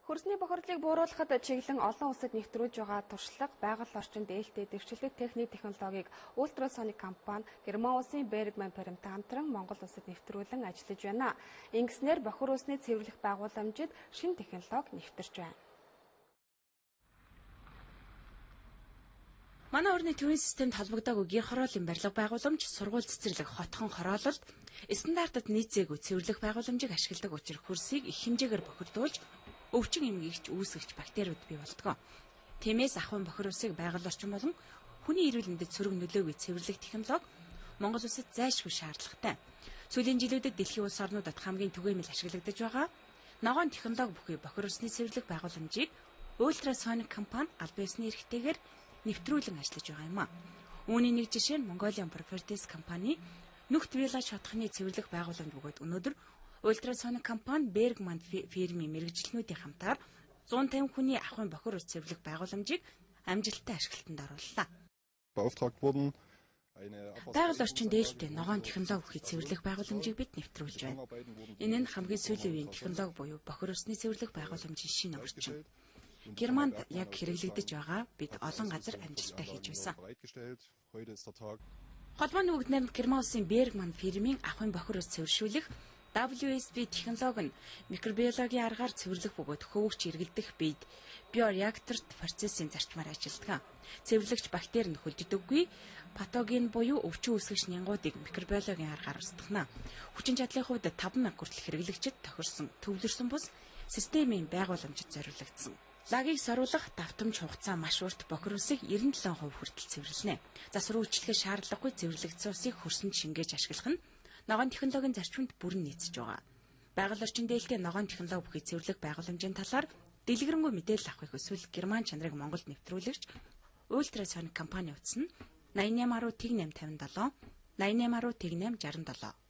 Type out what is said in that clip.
Хөрсний бохирдлыг бууруулахад чиглэн олон улсад нэвтрүүлж байгаа туршлага байгаль орчинд ээлтэй дэвшилтэт техник технологиг Ultrasonic компани Герман улсын Bergman фирмтай хамтран Монгол улсад нэвтрүүлэн ажиллаж байна. Ингэснээр бохир усны цэвэрлэх байгууламжид шинэ технологи нэвтэрч байна. Манай орны төвийн системд холбогдоогүй гэр хорооллын барилга байгууламж, сургууль цэцэрлэг, хотхон хороололд стандартад нийцээгүй цэвэрлэх байгууламжийг ашигладаг учир хөрсийг их хэмжээгээр бохирдуулж өвчин эмгэгч үүсгэгч бактериуд бий болдгоо. Тиймээс ахуйн бохир усыг байгаль орчин болон хүний эрүүл мэндэд сөрөг нөлөөгүй цэвэрлэх технологи Монгол улсад зайлшгүй шаардлагатай. Сүүлийн жилүүдэд дэлхийн улс орнуудад хамгийн түгээмэл ашиглагдаж байгаа ногоон технологи бүхий бохир усны цэвэрлэх байгууламжийг Ultrasonic компани албан ёсны эрхтэйгээр нэвтрүүлэн ажиллаж байгаа юм а. Үүний нэг жишээ нь Mongolian Properties компани Нүхт Village хотхны цэвэрлэх байгууламж бөгөөд өнөөдөр Ultrasonic компани Bergman фирмийн мэргэжилтнүүдийн хамтаар 150 хүний ахуйн бохир ус цэвэрлэх байгууламжийг амжилттай ашиглалтанд орууллаа. Beauftragt wurden. Байгаль орчин дээлтэй ногоон технологи бүхий цэвэрлэх байгууламжийг бид нэвтрүүлж байна. Энэ нь хамгийн сүүлийн үеийн технологи буюу бохир усны цэвэрлэх байгууламжийн шинэ орчин. Германд яг хэрэглэгдэж байгаа бид олон газар амжилттай хийж байсан. Холбооны бүгд найрамд Герман улсын Bergman фирмийн ахуйн бохир ус цэвэршүүлэх WSB технологи нь микробиологийн аргаар цэвэрлэх бөгөөд хөвөгч эргэлдэх бид биореакторт процессын зарчмаар ажилладаг. Цэвэрлэгч бактери нь хөлддөггүй патоген буюу өвчин үүсгэгч нянгуудыг микробиологийн аргаар устгана. Хүчин чадлын хувьд 5000 хүртэл хэрэглэгчид тохирсон, төвлөрсөн бус системийн байгууламжид зориулагдсан. Лагийг саруулах давтамж хугацаа маш урт бохир усыг 97% хүртэл цэвэрлэнэ. Засвар үйлчлэгээ шаардлагагүй цэвэрлэгдсэн усыг хөрсөнд шингээж ашиглах нь ногоон технологийн зарчимд бүрэн нийцэж байгаа. Байгаль орчин дээлтэй ногоон технологи бүхий цэвэрлэх байгууламжийн талаар дэлгэрэнгүй мэдээлэл авахыг хүсвэл Герман чанарыг Монголд нэвтрүүлэгч Ultrasonic компани утас нь 88 10 08 57 88 10 08 67.